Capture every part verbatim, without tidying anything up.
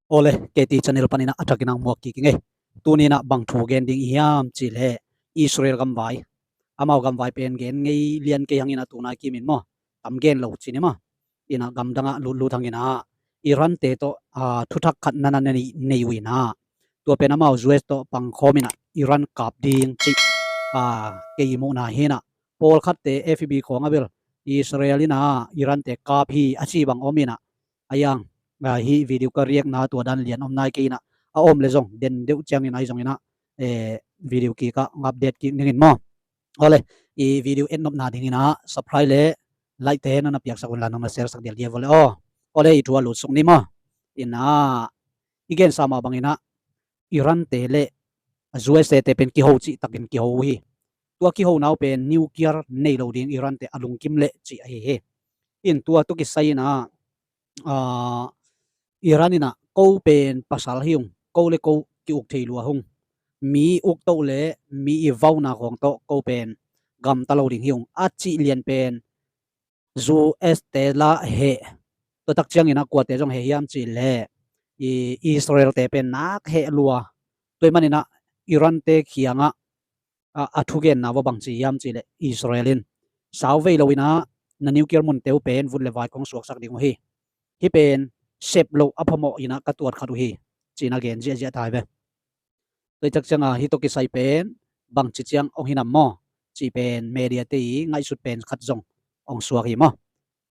Awle, K T channel panin ah a thakin ah muak kik ing ei. Tuni in ah bang thu gen ding i hiam cih leh Israel gamvai, amau gamvai pen gen ngei lian kei hang in ah tunai kim in maw, tam gen lo ci ni maw. In ah gamdang ah lutlut hang in ah Iran te tawh, aa, thuthak khat na na nei, nei uh in ah, tua pen amau U S tawh pangkhawm in ah Iran kap ding cih, aa, kei i muhna hi in ah, pawlkhatte F B khawng ah bel Israel in ah Iran te kap hi a ci bang om in ah, a yang, aa, hih video ka react na tua dan lian om nai kei in ah, a om leh zong den deuh ciangin ahi zongin ah, eh, video kik ah update kik ning in maw. Awle, i video et nopna dingin ah subscribe leh like te na na piaksak un la, nong na share sak dial dial vawle aw. Awle, i thu a lutsuk ni maw. In ah i gensa mah bangin ah Iran te leh U S te pen kiho cih takin kiho uh hi. Tua kihona uh pen nuclear nei lo ding Iran te a lungkim leh cih ahi hi. In tua tawh kisai in ah, aa, Iran in ah ko pen pasal hi ung, ko leh ko ki-uk thei lua hung, mi uk toh leh mi i vauna khawng tawh ko pen gamta lo ding hi ung a cih lian pen U S te lah heh. Tua tak ciangin ah kuate zong heh hiam cih leh i Israel te pen nak heh lua. Tua ahih manin ah Iran te kiangah, a, a thugenna uh bang ci hiam cih leh Israel in sau vei lo in ah na nuclear munte uh pen vut leh vai kong suaksak ding uh hi. Hih pen sep loh a phamawh in ah ka tuat khat uh hi, ci-in ah gen ziahziah ta hi ve. Tua hi tak ciangah hih tawh kisai pen bangci ciang hong hi nam maw cih pen media te i ngaihsut pen khat zong hong suak hi maw.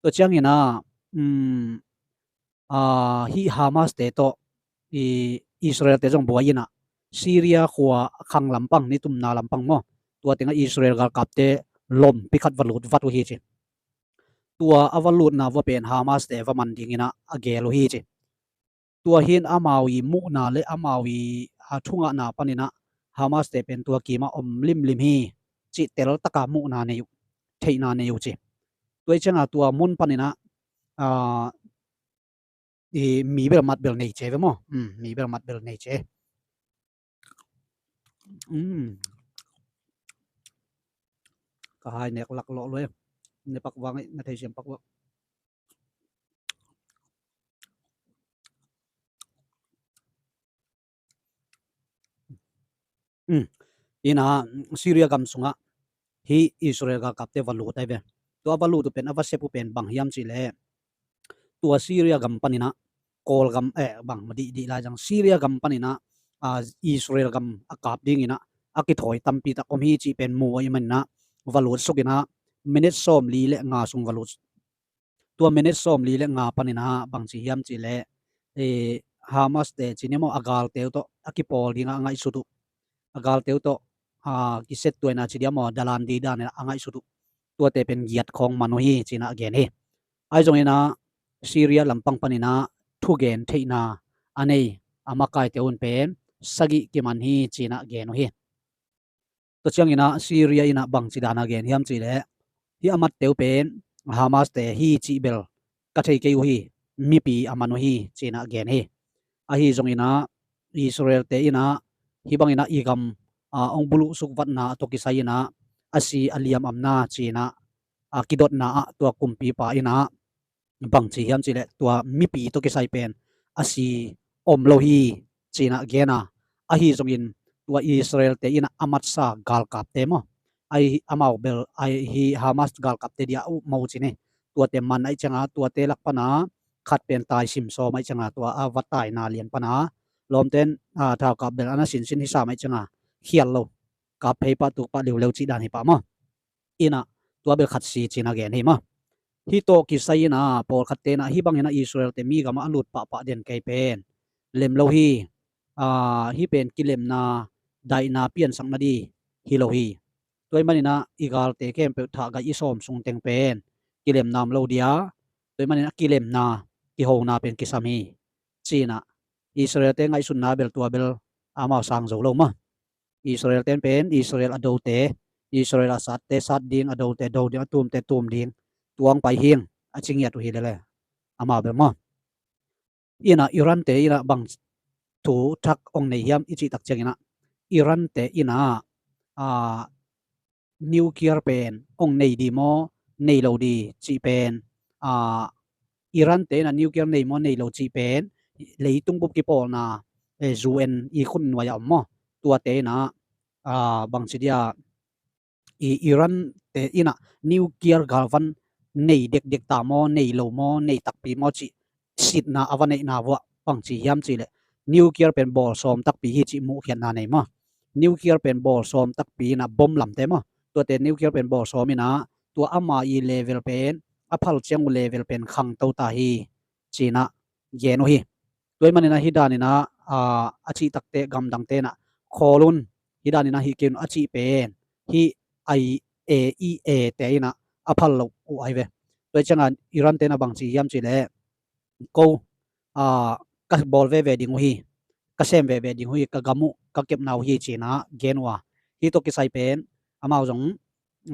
Tua ciangin ah, um, aa, hih Hamas te tawh i Israel te zong buai in ah Syria khua khang lampang, nitumna lampang maw, tua tengah Israel galkapte lompi khat va lut vat uh hi ci. Tua a va lutna uh pen Hamas te va man dingin ah a gel uh hi ci. Tua hi in amau i muhna leh amau i, aa, thungahna panin ah Hamas te pen tua kimah om limlim hi cih teltak a muhna nei uh, theihna nei uh ci. Tua hi ciangah tua mun panin ah, aa, i mi bel mat bel nei ci ve maw. Um, mi bel mat bel nei ci. Um. Ka hai nek lak lawh lua e. Ne pak vang e, na thei siam pak vang. Um. In ah Syria gam sungah hih Israel galkapte va lut ahi ve. Tua va lut uh pen, a va sep uh pen bang hiam cih leh tua Syria gam panin ah Kawlgam, eh, bang ma dihdih lai zang, Syria gam panin ah, aa, Israel gam a kap dingin ah a kithawi tampi tak om hi cih pen mu ahih manin ah va lutsuk in ah minute sawmli leh nga sung va lut. Tua minute sawmli leh nga panin ah bang ci hiam cih leh, eh, Hamas te ci ni maw, a galte uh tawh a kipawl dingah a ngaihsut uh, a galte uh tawh, aa, kisettuaina ci diam maw, dalan didan in ah a ngaihsut uh, tuate pen giat khawng man uh hi ci-in ah gen hi. Ahi zongin ah Syria lampang panin ah thugen theihna a nei a makaite un pen sagih kiman hi ci-in ah gen uh hi. Tua ciangin ah Syria in ah bangci dan a gen hiam cih leh, hih a matte uh pen Hamas te hi cih bel ka thei kei uh hi, mipi a man uh hi ci-in ah gen hi. Ahi zongin ah Israel te in ah hih bangin ah i gam, aa, hong buluhsuk vatna tawh kisai in ah a si a liamamna ci-in ah, aa, kidotna ah tua kumpipa in ah bang ci hiam cih leh tua mipi tawh kisai pen a si om lo hi ci-in ah gen a, ahi zongin tua Israel te in ah a matsa galkapte maw, ahi, amau bel ahi, Hamas galkapte dia uh maw ci ni, tuate man ahih ciangah tuate lak pan ah khat pen tai sim sawm ahih ciangah tua a va taina lian pan ah lawmten, aa, thaukap bel a na sinsin hi sam ahih ciangah khial lo, kap phei pah, tuk pah liuleu cih dan hi pah maw. In ah tua bel khat si ci-in ah gen hi maw. Hih tawh kisai in ah pawlkhatte in ah hih bangin ah Israel te mi gamah a lut pahpah den kei pen lem lo hi. Aa, hih pen kilemna, daihna piansak nading hi lo hi. Tua ahih manin ah i galte khempeuh thahgaih i sawm sung teng pen kilemna om lo dia. Tua ahih manin ah kilemna, kihona pen kisam hi ci-in ah Israel te ngaihsutna bel tua bel amau sang zo lo maw. Israel ten pen Israel a dote, Israel a satte sat ding, a dote do ding, a tumte tum ding, tua hong pai hi ing a ci ngiat uh hi lele, amau bel maw. In ah Iran te in ah bang thu thak hong nei hiam i cih tak ciangin ah Iran te in ah, aa, nuclear pen hong nei ding maw, nei lo ding cih pen, aa, Iran te in ah nuclear nei maw nei lo cih pen leitung bup kipawlna, eh, U N i khut nuai-ah om maw? Tuate in ah, ah, bangci dia, i Iran te in ah nuclear galvan nei dekdek ta maw, nei lo maw, nei takpi maw cih sitna a va neihna vuah bangci hiam cihleh nuclear pen bawl sawm takpi hi cih muhkhiatna nei maw? Nuclear pen bawl sawm takpi in ah bom lamte maw? Tuate nuclear pen bawl sawm in ah tua ama i level pen a phal ciang uh level pen khangto ta hi ci-in ah gen uh hi. Tua ahih manin ah hih danin ah, ah, a cih takte gamdangte in ah khawl un, hih danin ah hih kei un a cih pen hih I A E A te in ah a phal lo uh ahi ve. Tua ahih ciangin Iran te in ah bangci hiam cihleh ko, ah, ka bawl veve ding uh hi, ka sem veve ding uh hi, ka gam uh ka kepna uh hi ci-in ah gen uh a, hih tawh kisai pen amau zong,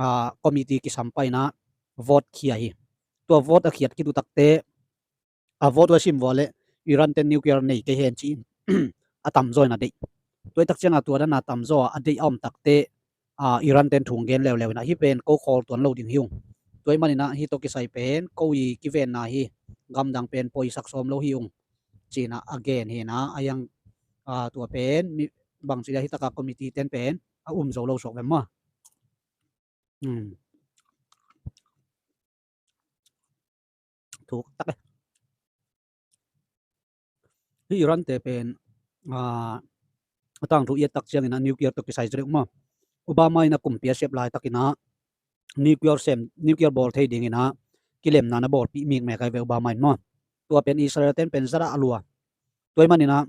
ah, committee kisam pah in ah vote khia hi. Tua vote a khiat khit uh takte a vote uh a sim vua leh Iran ten nuclear nei kei hen ci-in a tamzaw in a deih. Tua hi tak ciangin tua dan a tamzaw a deih a om takte, ah, Iran ten thu gen leuleu in ah hih pen ko khawl tuan lo ding hi ung. Tua ahih manin ah hih tawh kisai pen ko i kivenna hi, gamdang pen poisak sawm lo hi ung ci-in ah a gen hi in ah a hiang, ah, tua pen mi bangci dia hih tak a committee ten pen a um zo lo suak ve maw? Hmm. Thuk tak e. Hih Iran te pen, ah, a tangthu i et tak ciangin ah nuclear tawh kisai zaw deuh maw? Obama in a kumpi a sep laitakin ah nuclear sem, nuclear bawl thei dingin ah kilemna na bawlpih mikmek ahi ve Obama in maw? Tua pen Israel ten pen zadah a lua. Tua ahih manin ah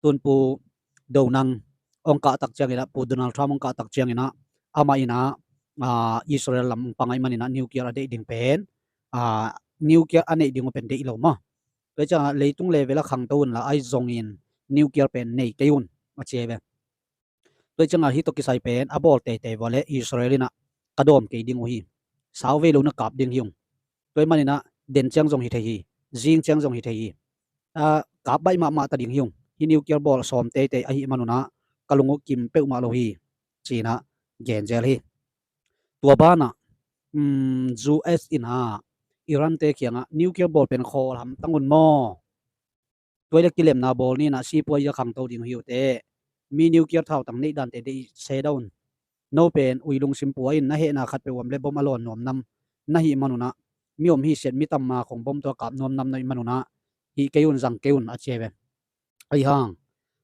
tun Pu Donald hong kah tak ciangin ah, Pu Donald Trump hong kah tak ciangin ah amah in ah, ah, Israel lam pang ahih manin ah nuclear a deih ding pen, ah, nuclear a neih ding uh pen deih lo maw? Tua ahih ciangin ah leitung level a khangto unla ahi zongin nuclear pen nei kei un a ci ahi ve. Tua ahih ciangin ah hih tawh kisai pen a bawl teitei vua leh Israel in ah ka dawm kei ding uh hi. Sauvei lo na kap ding hi ung. Tua ahih manin ah den ciang zong hi thei hi, zing ciang zong hi thei hi. Ah, kap baih mahmah ta ding hi ung. Hih nuclear bawl sawm teitei ahih man un ah ka lung uh kim peuhmah lo hi ci-in ah gen zel hi. Tua banah, um, U S in ah Iran te kiangah nuclear bawl pen khawl hamtang un maw? Tua hi leh kilemna bawl ni in ah sipuai a khangto ding uh hi uh teh. Mi nuclear thautang neih dante deih se dah un. No pen ui lungsim pua in na hehna khat peuh om leh bom a lawn nuam nam na hih man un ah, mi om hi siat mi tam ma khong bom tawh kap nuam nam na hih man un ah hih kei un, zang kei un a ci ahi ve. Ahi hang,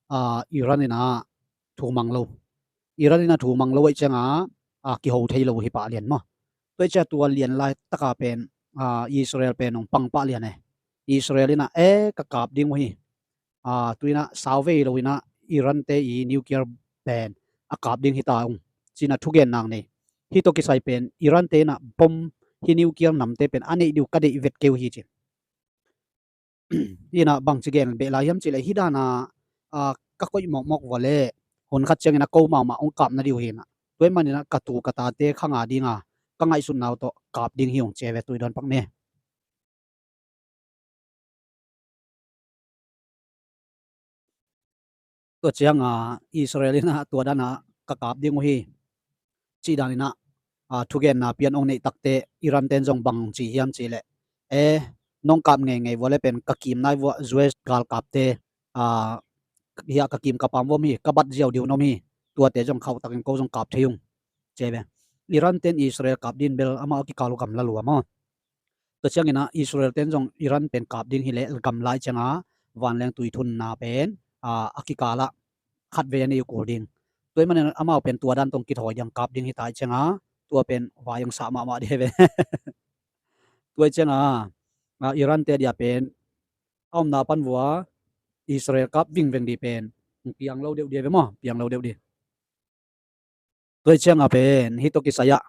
ah, Iran in ah thu mang lo. Iran in ah thu mang lo ahih ciangin ah, ah, kiho thei lo hi pah lian maw? Tua ahih ciangin tua lian laitaka pen, ah, Israel pen hong pang pah lian e. Israel in ah, eh, ka kap ding uh hi. Ah, tu in ah sauvei lo in ah Iran te i nuclear pen a kap ding hi ta ung ci-in ah thugen nang nei. Hih tawh kisai pen Iran te in ah bom, hih nuclear namte pen a neih ding uh ka deih vet kei uh hi ci. Hi in ah bangci gen beh lai hiam cihleh hih dan a, ah, ka koih mawkmawk vua leh hun khat ciangin ah ko mahmah hong kap na ding uh hi in ah. Tua ahih manin ah ka tu ka tate khang a ding a ka ngaihsutna uh tawh kap ding hi ung ci ahi ve, tui dawn pak ni. Tua ciangin ah Israel in ah tua dan a ka kap ding uh hi cih dan in ah, ah, thugenna pian hong neih takte Iran ten zong bang ci hiam cihleh, eh, nong kap ngeingei vua leh pen ka kim nai vua U S galkapte, ah, hiah ka kim ka pam vua om hi, ka bat ziau ding uh om hi. Tuate zong khauhtakin ko zong kap thei ung ci ahi ve. Iran ten Israel kap ding bel amau a kikal uh gamla lua maw? Tua ciangin ah Israel ten zong Iran pen kap ding hi leh gamla ahih ciangin vanleng tui thunna pen, ah, a kikal ah khatvei a nei uh kul ding. Tua ahih manin amau pen tua dan tawh kithawi ding, kap ding hi ta ahih ciangin tua pen vai hong sah mahmah ding hi ve. Tua ahih ciangin, ah, Iran te dia pen a omna pan vua Israel kap vingveng ding pen piang lo deuh ding hi ve maw? Piang lo deuh ding. Tua ahih ciangin pen hih tawh kisai ah,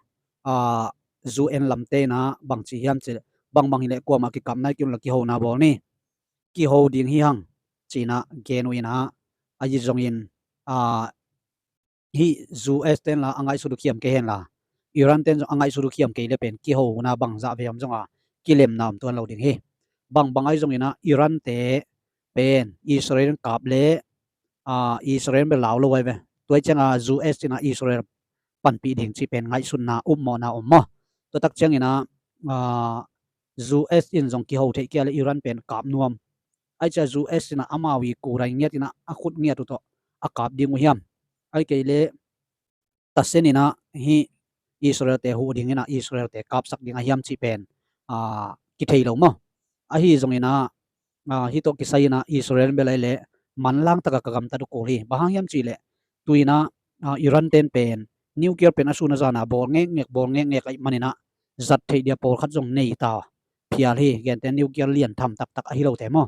ah, U N lamte in ah bangci hiam cihleh, bangbang hi leh kuamah kikap nai kei unla kihona bawl ni. Kiho ding hi hang ci-in ah gen uh in ah, ahi zongin, ah, hih U S ten la a ngaihsut uh khiam kei hen la, Iran ten zong a ngaihsut uh khiam kei leh pen kihona bangzah vei om zong a kilemna om tuan lo ding hi. Bangbang ahi zongin ah Iran te pen Israel in kap leh, ah, Israel in bel lau lo ahi ve. Tua ahih ciangin U S in ah Israel panpih ding cih pen ngaihsutna upmawhna om maw? Tua tak ciangin ah, ah, U S in zong kiho theih kei leh Iran pen kap nuam Ai cia U S in ah amau i kurai ngiat in ah a khut ngiat uh tawh a kap ding uh hiam? Ai kei le tasen in ah hih Israel-te huh ding in ah Israel-te kapsak ding a hiam cih pen, aa, kithei lo maw? Ahi zongin ah, aa, hih tawh kisai in ah Israel bel ai le manlang taka ka gamtat uh kul hi. Bang hang hiam cih leh tu in ah, aa, Iran ten pen nuclear pen a sun a zan ah bawl ngekngek, bawl ngekngek ahih manin ah zat theih dia pawlkhat zong nei ta phial hi. Gentehna nuclear lian tham taktak ahi lote maw?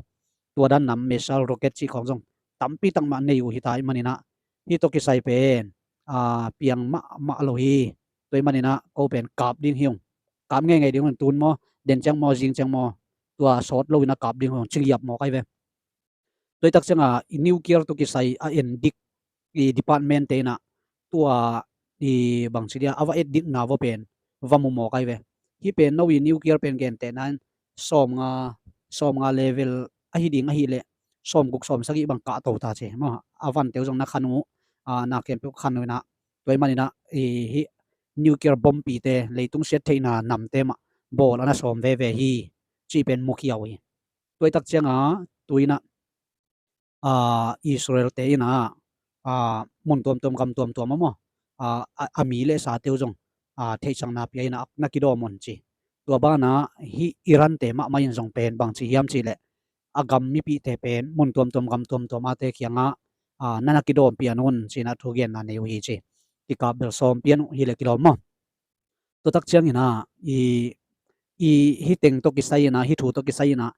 Tua dan nam missile, rocket cih khawng zong tampi tak mah nei uh hi ta ahih manin ah hih tawh kisai pen, aa, piang mahmah lo hi. Tua ahih manin ah ko pen kap ding hi ung. Kap ngeingei ding ung, tun maw, den ciang maw, zing ciang maw, tua sawt lo in ah kap ding hi ung, ci ngiat mawk ai ve. Tua ahih tak ciangin i nuclear tawh kisai a en dik i department-te in ah tua i bangci dia a va et dikna va pen va mu mawk ai ve. Hih pen no i nuclear pen gentehna in sawmnga, sawmnga level ahi ding ahih leh sawmguk sawmsagih bang kahto ta ci maw? A vante uh zong na khan uh, aa, na khempeuh khan uh in ah, tua ahih manin ah i hih nuclear bomb-pite, leitung siat theihna namte mah bawl a na sawm veve hi cih pen mukhia uh hi. Tua ahih tak ciangin tu in ah, aa, Israel-te in ah, aa, mun tuamtuam, gam tuamtuam ah maw, aa, a, a mi le sate uh zong, aa, theihsakna pia in ah na kidawm un ci. Tua banah hih Iran-te mahmah in zong pen bangci hiam cih leh a gam mipihte pen mun tuamtuam, gam tuamtuam ate kiangah, aa, na na kidawm pian un ci in ah thugenna nei uh hi ci. Kikap bel sawm pian uh hi leh kilawm maw? Tua tak ciangin ah i, i hih teng tawh kisai in ah, hih thu tawh kisai in ah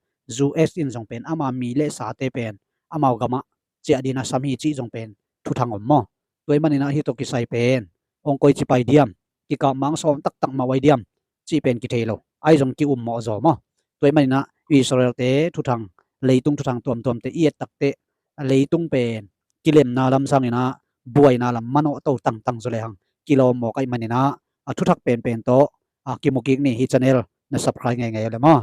U S in zong pen ama mi le sate pen amau gamah ciah ding in ah sam hi cih zong pen thuthang om maw? Tua ahih manin ah hih tawh kisai pen hong koici pai diam, kikap mang sawm taktak mah uh ai diam cih pen kithei lo. Ai zong ki-um mawh zaw maw? Tua ahih manin ah Israel-te thuthang, leitung thuthang tuamtuamte i et takteh leitung pen kilemna lam sangin ah buaina lam manawh to tangtang zaw lehang kilawm mawk ahih manin ah, a thuthak penpen tawh, a, kimu kik ni. Hih channel na subscribe ngeingei uh leh maw?